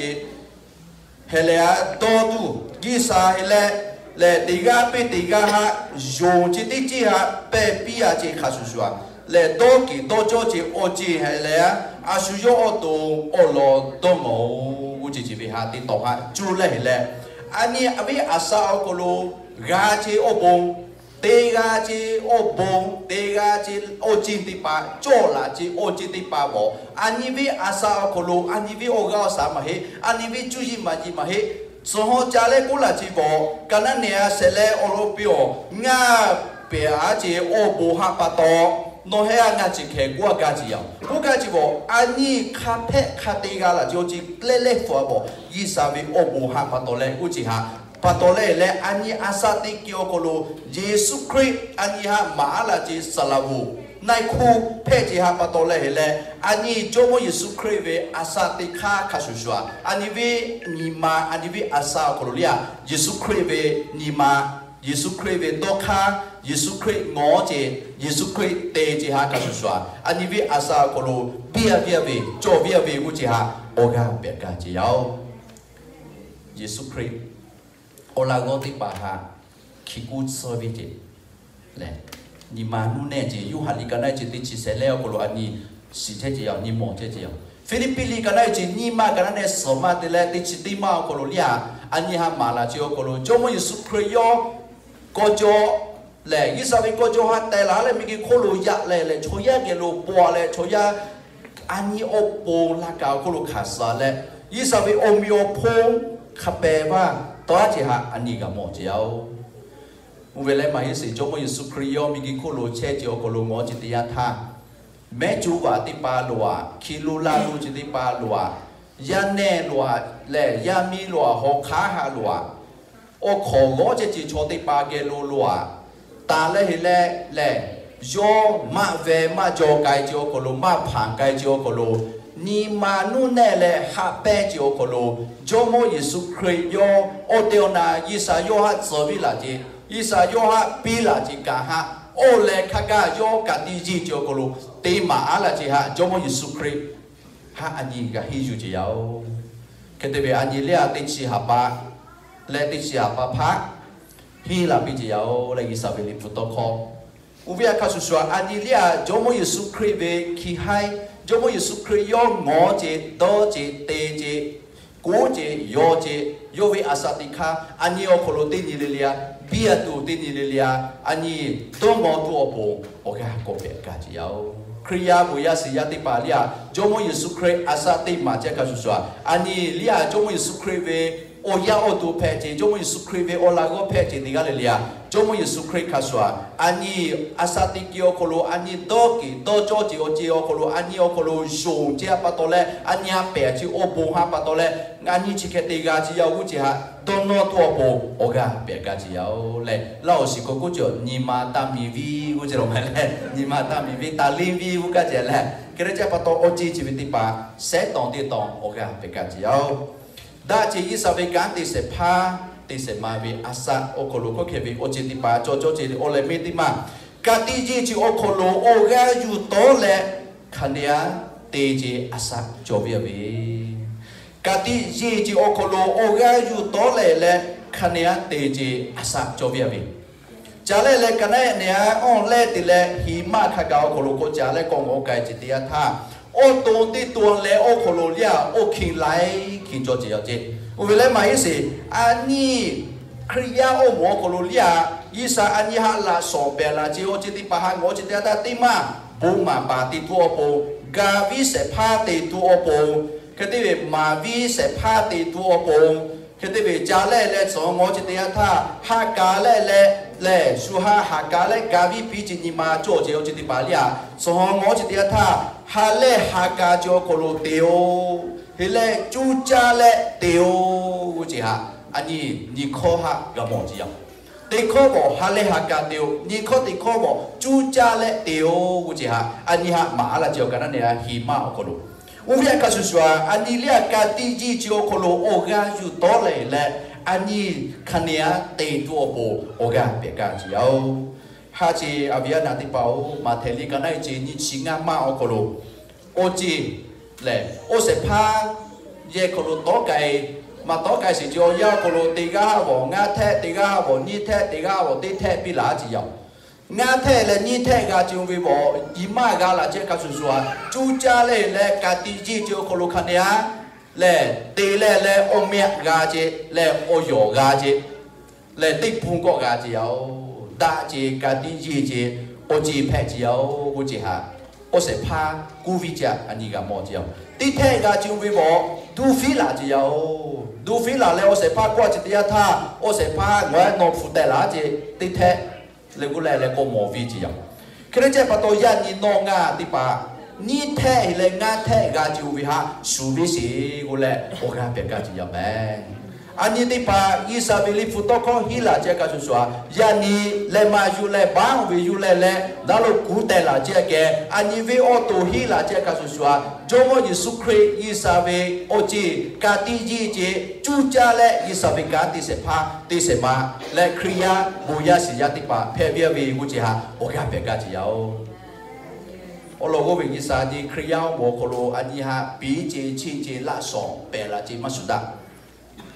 hk'e leh a, dawˇ tuˬ G'uiˬsha hk'e leh, lehˬ teˇ g'aˇ piˇ teˇ g'aˇ haꞈ yonˍ ce teˇ ceuˬ haꞈ pehˬ piˇ a ce hk'a shuˍ shuˍ a, lehˬ dawˇ kiˬ dawˇ cawˇ ce awˬ ceuˬ hk'e leh a, a shu yawˇ awˬ to awˬ lawn dawˇ mawˬ oˬ k'oˆ ce ce ve haꞈ te tawˍ haꞈ cuˇ leh hk'e leh, a nyi a viˉ a shaˆ awˬ hk'aw lo g'a ce awˬ bon, teˇ g'aˇ ce awˬ bon, teˇ g'aˇ ce awˬ ceuˬ teˇ hpaˍ cawˬ laꞈ ce awˬ ceuˬ teˇ hpaˍ bawˬ, a nyi viˉ a shaˆ awˬ hk'aw lo a nyi viˉ awˬ g'aˇ awˬ shaˍ maˇ heˆ, a nyi viˉ cuˇ yiˍ maˇ yiˍ maˇ heˆ, tcuh haw ca leh k'oˆ laꞈ ce bawˬ, ka naˉ nehˬ a shehˍ lehˇ awˬ lawn piˇ awˬ, ngaˬ pehˬ aˉ ce awˬ bon haˆ pa taw, nawˬ hehˉ a ngaˬ chi hk'e k'oˆ a gaˇ ce yaˇ oˬ. K'oˆ gaˇ ce bawˬ, a nyi hk'a hpehꞈ hk'a te g'a laꞈ ce awˬ ceuˬ leh leh hpu a bawˬ, G'uiˬsha ve awˬ bon haˆ pa taw leh k'oˆ ce haꞈ pa taw leh leh, a nyi a shaˆ teˇ keu awˬ hk'aw lo Yeˍsuˆ Hkriꞈ a nyi haꞈ maˍ aˉ laꞈ ce saˍ laˍ voˍ na hkuˇ hpehꞈ ce haꞈ pa taw leh hk'e leh, a nyi Jawˇmawˇ Yeˍsuˆ Hkriꞈ ve a shaˆ teˇ hk'aˇ hk'a shuˍ shuˍ a, a nyi viˉ nyi ma a nyi viˉ a shaˆ awˬ hk'aw lo le a, Yeˍsuˆ Hkriꞈ ve nyi ma, Yeˍsuˆ Hkriꞈ ve dawˇ hk'aˇ, Yeˍsuˆ Hkriꞈ ngawˬ ce, Yeˍsuˆ Hkriꞈ te ce haꞈ hk'a shuˍ shuˍ a, a nyi viˉ a shaˆ awˬ hk'aw lo biˇ a viˇ a ve cawˬ viˇ a ve k'oˆ ce haꞈ awˬ g'aˇ pehꞈ gaˇ ce yaˇ oˬ. Yeˍsuˆ Hkriꞈ awˬ laꞈ g'awˇ teˇ hpaˍ haꞈ hkiˬ kuˇ tsuhˇ ve ce lehˬ, nyi ma nuˇ nehˇ ce Yoˇhanˬ liꞈ ka naˉ ce teˇ chi shehˍ lehˇ awˬ hk'aw lo a nyi shiˍ chehˇ ce yaˇ oˬ, nyi mawˬ chehˇ ce yaˇ oˬ. Hpiˇliˇpiˆ liꞈ ka naˉ ce nyiˇ maˇ ka naˉ nehˬ suhˍ maˇ te leh teˇ chi teˇ maˇ awˬ hk'aw lo le a, a nyi haꞈ maˍ laꞈ ce awˬ hk'aw lo Jawˇmawˇ Yeˍsuˆ Hkriꞈ yawˇ kawˇ jaw lehˬ, G'uiˬsha ve kawˇ jaw haꞈ teh laˬ leh miˬguiˬ hk'oˆ lo yaꞈ leh lehˬ, chaw yaˇ geh lo paw leh chaw yaˇ a nyi awˬ pon laˇ kaꞈ awˬ hk'oˆ lo hkanˍ suh leh, G'uiˬsha ve awˬ meꞈ awˬ hponˇ hk'a pehˍ vaˇ tawˇ aˉ ce haꞈ a nyi g'a mawˬ ce yaˇ oˬ. Oˇ ve leh maˇ heˆ sheˍ, Jawˇmawˇ Yeˍsuˆ Hkriꞈ yawˇ miˬguiˬ hk'oˆ lo chehˇ ce awˬ hk'aw lo ngawˬ ce teˇ yanˇ htaˇ, mehˉ cuˇ vaꞈ teˇ hpaˍ loˬ aꞈ, hkiˬ lo la lo ce teˇ hpaˍ loˬ aꞈ, yaˇ nehˇ loˬ aꞈ lehˬ yaˇ miˇ loˬ aꞈ, hawˬ hk'aˉ haꞈ loˬ aꞈ, awˬ hk'awꞈ g'awˇ chehˇ ce chaw teˇ hpaˍ geh lo loˬ aꞈ, taˍ leh heˍ leh lehˬ, yawˇ maˇ veh maˇ jaw k'ai ce awˬ hk'aw lo, maˇ hpanˍ k'ai ce awˬ hk'aw lo, nyi ma nuˇ nehˇ leh haꞈ pehnˇ ce awˬ hk'aw lo, Jawˇmawˇ Yeˍsuˆ Hkriꞈ yawˇ awˬ te awˬ na G'uiˬsha yawˇ haꞈ tcuh viˇ laˬ ce, G'uiˬsha yawˇ haꞈ piˇ laˬ ce kaꞈ haꞈ, oˇ leh hk'a gaˇ yawˇ ka tiꞈ yeˬ ce awˬ hk'aw lo te maˍ aˉ laˇ ce haꞈ, Jawˇmawˇ Yeˍsuˆ Hkriꞈ haꞈ a nyi g'a henˇ yuˬ ce yaˇ oˬ. Hk'e te ve a nyi liˇ a teˇ chi haꞈ pa leh teˇ chi haꞈ pa hpaˆ henˇ laˬ piˇ ce yaˇ oˬ leh, G'uiˬsha ve liꞈ hpu tawˇ hkawˇ oˇ ve a hk'a shuˍ shuˍ a, a nyi liˇ a Jawˇmawˇ Yeˍsuˆ Hkriꞈ ve hkiˬ haiˉ, Jawˇmawˇ Yeˍsuˆ Hkriꞈ yawˇ ngawˬ ce, dawˇ ce, te ce, koˉ ce, yaw ce, yawˇ ve a shaꞈ teꞈ hk'aˇ a nyi awˬ hk'aw lo teˇ nyi le le a, biˇ a tuˬ teˇ nyi le le a, a nyi dawˇ mawˬ tuˬ awˬ pon awˬ g'aˇ k'awꞈ pehꞈ gaˇ ce yaˇ oˬ. Hkriꞈ yaˇ bon yaˇ shiˍ yaˇ teˇ hpaˍ liˇ a, Jawˇmawˇ Yeˍsuˆ Hkriꞈ a shaꞈ teꞈ maˍ ce a hk'a shuˍ shuˍ a, a nyi liˇ a Jawˇmawˇ Yeˍsuˆ Hkriꞈ ve awˬ yaˇ awˬ to hpehꞈ ce, Jawˇmawˇ Yeˍsuˆ Hkriꞈ ve awˬ laꞈ g'awˇ hpehꞈ ce teˇ g'aˇ le le a, Jawˇmawˇ Yeˍsuˆ Hkriꞈ hk'a shuˍ a, a nyi a shaꞈ teꞈ kiˬ awˬ hk'aw lo a nyi dawˇ kiˬ dawˇ cawˇ ce awˬ ce awˬ hk'aw lo, a nyi awˬ hk'aw lo yonˍ ce a pa taw leh a nyi haꞈ pehˍ ce awˬ bon haꞈ pa taw leh, a nyi chi hk'e te g'a ce yaˇ oˬ k'oˆ ce haꞈ dawˇ nawˇ tuˬ awˬ pon awˬ g'aˇ pehꞈ gaˇ ce yaˇ oˬ leh, Laˇ awˬ shiˍ k'o k'oˆ ce, nyi ma taˇ miˬ viˇ k'oˆ ce lawˬ ma leh, nyi ma taˇ miˬ viˇ taˇ liˇ viˇ k'oˆ gaˇ ce leh, hk'e te ce pa taw awˬ ceˇ ce ve teˇ hpaˍ sehˉ tawˍ teˇ tawˍ awˬ g'aˇ pehꞈ gaˇ ce yaˇ oˬ. Daꞈ ce G'uiˬsha ve kanˉ te shehˍ hpaˇ te shehˍ ma ve a shaꞈ awˬ hk'aw lo hkawˇ hkeh ve awˬ ceˇ teˇ hpaˍ cawˬ cawˇ ce awˬ leh mehˇ teˇ maˇ, ka tiꞈ yeˬ ce awˬ hk'aw lo awˬ g'aˇ yuˬ tawˉ leh hk'a nehˬ a te ce a shaꞈ cawˬ viˇ a ve, ka tiꞈ yeˬ ce awˬ hk'aw lo awˬ g'aˇ yuˬ tawˉ leh leh hk'a nehˬ a te ce a shaꞈ cawˬ viˇ a ve, ca leh leh ka naˉ nehˬ a awˬ leh te leh hiˍ maˇ hk'a gaˬ awˬ hk'aw lo k'awꞈ ca leh k'awꞈ ngawˬ k'ai ce teˇ yanˇ htaˇ, awˬ to teˇ to leh awˬ hk'aw lo liˇ a awˬ hkiˬ laiˉ hkiˬ cawˬ ce yaˇ oˬ ce. Oˇ ve leh maˇ heˆ sheˍ, a nyi Hkriꞈ yaˇ awˬ moˍ awˬ hk'aw lo liˇ a, G'uiˬsha a nyi haꞈ laꞈ shawˍ pehˍ laꞈ ce awˬ ceˇ teˇ hpaˍ haꞈ ngawˬ ce teˇ yanˇ htaˇ teˇ maˇ bon maˍ paˍ te tuˬ awˬ pon, gaˬ viˇ shehˍ hpaˇ te tuˬ awˬ pon, Hk'e te ve maˍ viˉ shehˍ hpaˇ te tuˬ awˬ pon, hk'e te ve ca leh leh tcuhˬ ngaw ce teˇ yanˇ htaˇ, ha ka leh leh, lehˬ shu ha ha ka leh ga viˉ piˇ ce nyi ma cawˬ ce awˬ ceuˬ teˇ hpaˍ liˇ a, tcuhˬ ngaw ce teˇ yanˇ htaˇ, ha lehˬ ha ka ce awˬ hk'aw lo te-o. Hk'e leh cuˇ caˇ leh te-o. G'uˇ ce haꞈ, a nyi nyi hkawˇ haꞈ g'a mawˬ ce yaˇ. Teˇ hkawˇ bawˬ ha lehˬ ha ka te-o, nyi hkawˇ teˇ hkawˇ bawˬ cuˇ caˇ leh te-o. G'uˇ ce haꞈ, a nyi haꞈ maˍ a laˇ ce awˬ ka naˉ ne a hiˍ maˇ awˬ hk'aw lo, oˇ ve a hk'a shuˍ shuˍ a, a nyi liˇ a ka tiꞈ jiˇ ce awˬ hk'aw lo awˬ g'aˇ yuˬ tawˉ leh leh, a nyi hk'aˬ ne a te tuˬ awˬ pon awˬ g'aˇ pehꞈ gaˇ ce yaˇ-oˬ. Ha ce a viˉ a naˍ teˇ hpaˍ-oˬ, Maꞈhtehˍ liꞈ ka naˉ e ce nyi chi ngaˇ maˇ awˬ hk'aw lo, awˬ ceˬ lehˬ, oˇ shehˍ hpaˇ yehˬ hk'aw lo tawˉ k'ai, maˇ tawˉ k'ai sheˍ ce awˬ yanˇ awˬ hk'aw lo teˇ g'aˇ haˉ vawˬ ngaˇ htehˆ, teˇ g'aˇ haˉ vawˬ nyiˇ htehˆ, teˇ g'aˇ haˉ vawˬ teˇ htehˆ piˇ laˬ ce yaˇ-oˬ. Ngaˇ htehˆ leh nyiˇ htehˆ g'a ce ve bawˬ, i maˇ g'a laˬ ce hk'a shuˍ shuˍ a, cuˇ caˇ leh leh ka tiꞈ jiˇ ce awˬ hk'aw lo hk'aˬ ne a lehˬ, te leh leh awˬ meh g'a ce, lehˬ awˬ yawˬ g'a ce, lehˬ teˇ hpu kawˆ g'a ce yaˇ-oˬ. Daꞈ ce, ka tiꞈ jiˇ ce, awˬ ceˬ hpehꞈ ce yaˇ-oˬ. G'uˇ ce haꞈ, oˇ shehˍ hpaˇ kuˇ viˇ ce a nyi g'a mawˬ ce yaˇ-oˬ. Teˇ htehˆ g'a ce ve bawˬ, duˇ fiˉ laˬ ce yaˇ-oˬ. Duˇ fiˉ laˬ leh awˬ shehˍ hpaˇ kawˆ ce teˇ yanˇ htaˇ, awˬ shehˍ hpaˇ ngaˬ nawˬ hpu teh laˬ ce, teˇ htehˆ leh g'uˇ leh leh k'awꞈ mawˬ viˇ ce yaˇ-oˬ. Hk'e te ce pa taw, yaˇ nyi nawˬ ngaˬ teˇ hpaˍ nyiˇ htehˆ leh ngaˇ htehˆ g'a ce ve haꞈ shuˍ ve sheˍ g'uˇ leh awˬ g'aˇ pehꞈ gaˇ ce yaˇ mehˍ. A nyi teˇ hpaˍ G'uiˬsha ve liꞈ hpu tawˇ hkawˇ hiˉ laˬ ce hk'a shuˍ shuˍ a, yaˇ nyi leh maˇ yuˬ leh baˉ ve yuˬ leh leh, daꞈ lo kuˬ teh laˬ ce a kehˬ, a nyi venˇ awˬ to hiˉ laˬ ce hk'a shuˍ shuˍ a, Jawˇmawˇ Yeˍsuˆ Hkriꞈ G'uiˬsha ve awˬ ceˬ ka tiꞈ jiˇ ce, cuˇ caˇ leh G'uiˬsha ve kanˉ te shehˍ hpaˇ te shehˍ ma leh Hkriꞈ yaˇ bon yaˇ shiˍ yaˇ teˇ hpaˍ hpehꞈ ve a ve g'uˇ ce haꞈ awˬ g'aˇ pehꞈ gaˇ ce yaˇ-oˬ. Awˬ lawn g'oˇ ve G'uiˬsha nyi Hkriꞈ yaˇ awˬ moˍ awˬ hk'aw lo a nyi haꞈ piˍ ce chiˇ ce laꞈ shawˍ pehˍ laˬ ce maˇ shuˍ daꞈ.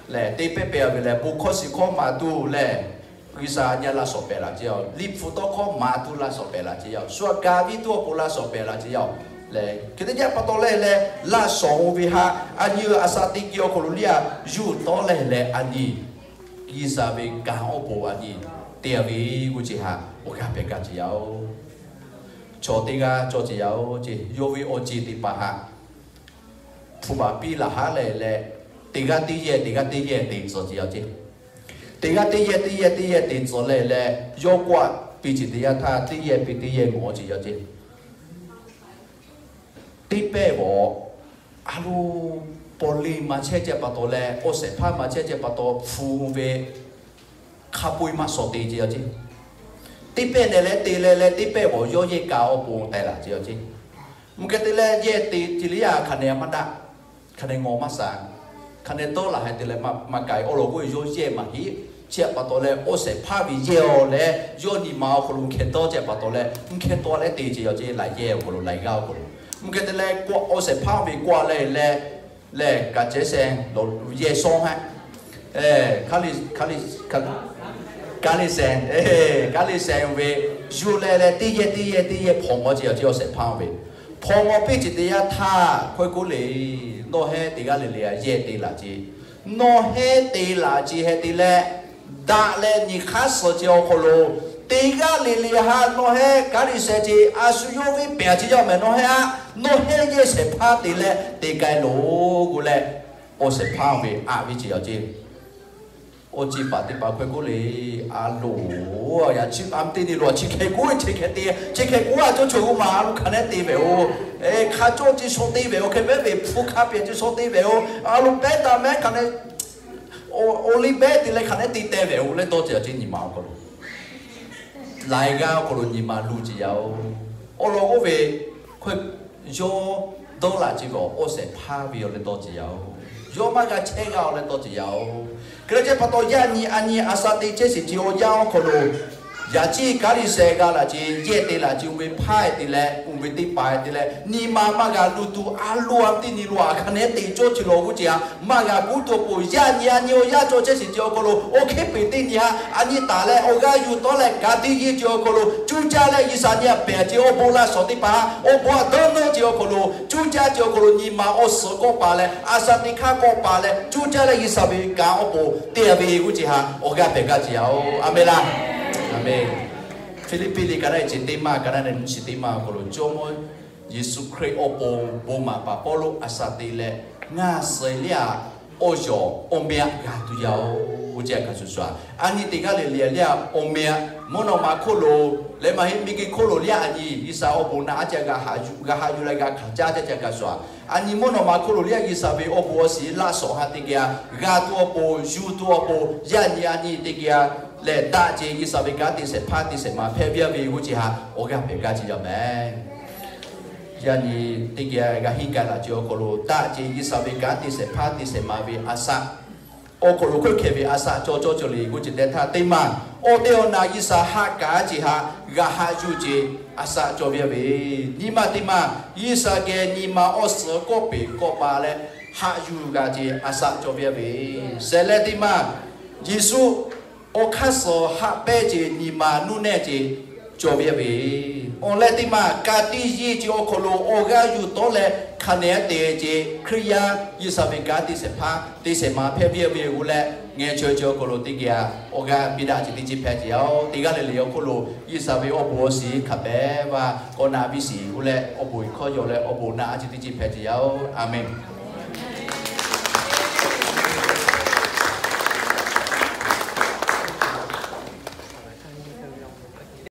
Lehˬ te pehˉ pehˍ ve lehˬ, bon hkawˇ shiˍ hkawˇ maˍ tuˬ lehˬ, G'uiˬsha a nyi laꞈ shawˍ pehˍ laˬ ce yaˇ-oˬ. Liꞈ hpu tawˇ hkawˇ maˍ tuˬ laꞈ shawˍ pehˍ laˬ ce yaˇ-oˬ. Shu a ka viˉ tuˬ awˬ pon laꞈ shawˍ pehˍ laˬ ce yaˇ-oˬ. Lehˬ hk'e te ce pa taw leh leh, laꞈ shawˍ oˇ ve haꞈ a nyi a sa teˇ geh awˬ hk'aw lo liˇ a yuˬ tawˉ leh leh a nyi G'uiˬsha ve kanˉ awˬ pon a nyi te a ve g'uˇ ce haꞈ awˬ g'aˇ pehꞈ gaˇ ce yaˇ-oˬ. Chaw teˇ g'aˇ cawˬ ce yaˇ-oˬ ce, yawˇ ve awˬ ceˬ teˇ hpaˍ haꞈ hpu baˬ piˇ laˬ haˉ leh leh, teˇ g'aˇ teˇ yehˬ teˇ g'aˇ teˇ yehˬ te tcuhˍ ce yaˇ ce. Teˇ g'aˇ teˇ yehˬ teˇ yehˬ teˇ yehˬ te tcuhˍ leh leh, yawˇ kawˆ piˇ ce teˇ yanˇ htaˇ teˇ yehˬ piˇ teˇ yehˬ mawˬ ce yaˇ ce. Teˇ pehˇ vawˬ, a lo, paw le maˇ chehˇ ce pa taw leh, awˬ shehˍ hpaˇ maˇ chehˇ ce pa taw hpu ve hk'a peu-eˬ maˇ shawˍ te ce yaˇ ce. Teˇ pehˇ nehˬ leh te leh leh teˇ pehˇ vawˬ yawˇ yehˇ ka awˬ pon teh laˬ ce yaˇ ce. Mvuhˇ hk'e te leh yehˇ te ce liˇ a hk'aˬ nehˬ maˇ daꞈ. Hk'aˬ nehˬ ngawˬ maˇ shaˍ. Hk'aˬ nehˬ dawˇ laˬ haiˬ te leh maˇ k'ai, awˬ lawn k'oˆ ve yawˇ yehˇ maˇ heˆ. Chi pa taw leh, oˇ shehˍ hpaˇ ve yehˇ-oˬ leh, yawˇ nyi ma awˬ hk'aw lo hk'e dawˇ ce pa taw leh, mvuhˇ hk'e taw leh te ce yaˇ ce, laiˬ yehˇ awˬ hk'aw lo, laiˬ g'aˇ awˬ hk'aw lo. Mvuhˇ hk'e te leh, awˬ shehˍ hpaˇ ve kawˆ leh leh, lehˬ kaꞈ ceh sheh, yehˇ shawˉ haˆ, kaꞈ le sheh, kaꞈ le sheh ve, yuˬ leh leh teˇ yehˬ teˇ yehˬ teˇ yehˬ hpawnˬ ngaw ce yaˇ ce, awˬ shehˍ hpaˇ ve hpawnˬ ngaw piˇ ce teˇ yanˇ htaˇ, hkawehˇ k'oˆ le, nawˬ hehnˇ teˇ g'aˇ le le a yehˇ te laˬ ce. Nawˬ hehnˇ te laˬ ce heh te leh, daꞈ leh nyi hk'aˇ suh ce awˬ hk'aw lo, teˇ g'aˇ le le haꞈ nawˬ hehnˇ kaꞈ le sheh ce, a shu yawˇ ve pehˬ ce yaˇ mehˍ nawˬ hehnˇ a, nawˬ hehnˇ yehˇ shehˍ hpaˇ te leh te k'ai loˬ g'uˇ leh, awˬ shehˍ hpaˇ ve aꞈ ve ce yaˇ ce. Awˬ ceˬ paˍ teˇ hpaˍ hkawehˇ k'oˆ le, a loˬ, yaꞈ chi a teˇ nyi lo a chi hk'e k'oˆ, chi hk'e te, chi hk'e k'oˆ a cawˇ chaw g'uˇ ma a lo hk'aˬ nehˬ te ve-oˬ. Hk'a cawˇ ce shaw te ve-oˬ, hk'e ve ve hpu hk'a pehˬ ce shaw te ve-oˬ, a lo pehˉ taˍ mehˉ hk'aˬ nehˬ, awˬ liˇ behˉ te leh hk'aˬ nehˬ te teh ve-oˬ leh dawˇ ce yaˇ ce nyi ma awˬ hk'aw lo, laiˬ g'aˇ awˬ hk'aw lo nyi ma luˬ ce yaˇ-oˬ. Awˬ lawn k'oˆ ve, yawˇ dawˇ laˬ ce ve awˬ shehˍ hpaˇ ve awˬ leh dawˇ ce yaˇ-oˬ. Yawˇ maˇ g'a chehˇ g'a awˬ leh dawˇ ce yaˇ-oˬ. Hk'e le ce pa taw, yaˇ nyi a nyi a sha te chehˇ shiˍ ce awˬ yanˇ awˬ hk'aw lo, yaꞈ chi kaꞈ le sheh g'a laˬ ce, yehˇ te laˬ ce, oˇ ve hpaˇ te leh, oˇ ve teˇ hpaˍ te leh, nyi ma maˇ g'a luˬ tuˬ a lo a teˇ nyi lo a hk'aˬ nehˬ te cawˇ ce lawˬ g'uˇ ce a maˇ g'a kuˉ tuˬ awˬ pon, yaˇ nyi a nyi awˬ yanˇ cawˇ chehˇ shiˍ ce awˬ hk'aw lo, oˇ hk'e peˬ teˇ nyi a, a nyi taˍ leh awˬ g'aˇ yuˬ tawˉ leh ka tiꞈ yeˇ ce awˬ hk'aw lo, cuˇ caˇ leh G'uiˬsha nyi a pehˬ ce awˬ bon laˇ shawˍ teˇ hpaˍ, awˬ bon a dawˇ nawˇ ce awˬ hk'aw lo, cuˇ caˇ ce awˬ hk'aw lo nyi ma awˬ suhˍ kawˆ paˍ leh, a sha teˇ hk'aˇ kawˆ paˍ leh, cuˇ caˇ leh G'uiˬsha ve kanˉ awˬ pon te ve g'uˇ ce haꞈ awˬ g'aˇ pehˬ gaˇ ce yaˇ-oˬ. A menˍ laˇ. A menˍ. Hpiˇliˇpiˆ liꞈ ka naˉ e ce teˇ maˇ, ka naˉ ne nyiˇ chi teˇ maˇ awˬ hk'aw lo, Jawˇmawˇ Yeˍsuˆ Hkriꞈ awˬ pon bon maˍ paˍ Pawˇluꞈ a sha te leh, Ngaˬ suh le a, awˬ yawˬ awˬ meh aꞈ g'a tuˬ yaˇ oˬ, oˇ ce a kaꞈ shuˍ shuˍ. A nyi teˇ g'aˇ le le le a, awˬ meh aꞈ mvuhˇ naw ma hk'oˆ lo leh maˇ heˆ, miˬ guiˬ hk'oˆ lo le a nyi G'uiˬsha awˬ bon naꞈ a ce g'a haꞈ yuˬ leh g'a hkanˍ caˇ ce a kaꞈ shuˍ. A nyi mvuhˇ naw ma hk'oˆ lo le a G'uiˬsha ve awˬ bon awˬ shiˍ laꞈ shawˍ ha teˇ g'aˇ g'a tuˬ awˬ pon, yuˬ tuˬ awˬ pon, yaˇ nyi a nyi teˇ g'aˇ lehˬ, daꞈ ce G'uiˬsha ve kanˉ te shehˍ hpaˇ te shehˍ ma hpehꞈ ve a ve g'uˇ ce ha awˬ g'aˇ pehˬ gaˇ ce yaˇ mehˍ. Yaˇ nyi teˇ g'aˇ g'a henˇ gaˇ laꞈ ce awˬ hk'aw lo daꞈ ce G'uiˬsha ve kanˉ te shehˍ hpaˇ te shehˍ ma ve a shaꞈ, awˬ hk'aw lo hk'oˆ hkeh ve a shaꞈ cawˬ cawˇ cawˬ le g'uˇ ce teˇ htaˇ teˇ maˬ, awˬ tehˬ awˬ na G'uiˬsha haꞈ kaˍ ce ha g'a haꞈ yuˬ ce a shaꞈ cawˬ ve a ve. Nyi ma teˇ maˬ, G'uiˬsha geh nyi ma awˬ suhˍ kawˆ peˍ kawˆ pa leh haꞈ yuˬ g'a ce a shaꞈ cawˬ ve a ve. Shehˍ leh teˇ maˬ, Yeˍsuˆ awˬ hk'aˇ suh haꞈ pehnˇ ce nyi ma nuˇ nehˇ ce cawˬ ve a ve. Awˬ leh teˇ maˬ, ka tiꞈ yeˇ ce awˬ hk'aw lo awˬ g'aˇ yuˬ tawˆ leh hk'a nehˬ te ce Hkriꞈ yaˇ G'uiˬsha ve kanˉ te shehˍ hpaˇ te shehˍ ma hpehꞈ ve a ve g'uˇ leh, ngeh chaweh chaweh awˬ hk'aw lo teˇ g'aˇ awˬ g'aˇ piˇ daꞈ ce teˇ ce hpehꞈ ce yaˇ oˬ. Teˇ g'aˇ le le awˬ hk'oˆ lo G'uiˬsha ve awˬ bon awˬ shiˍ hkanˍ pehˍ vaˇ k'awꞈ na piˇ shiˍ g'uˇ leh awˬ bon hkawˇ yaw leh awˬ bon naꞈ a ce teˇ ce hpehꞈ ce yaˇ oˬ. A menˬ.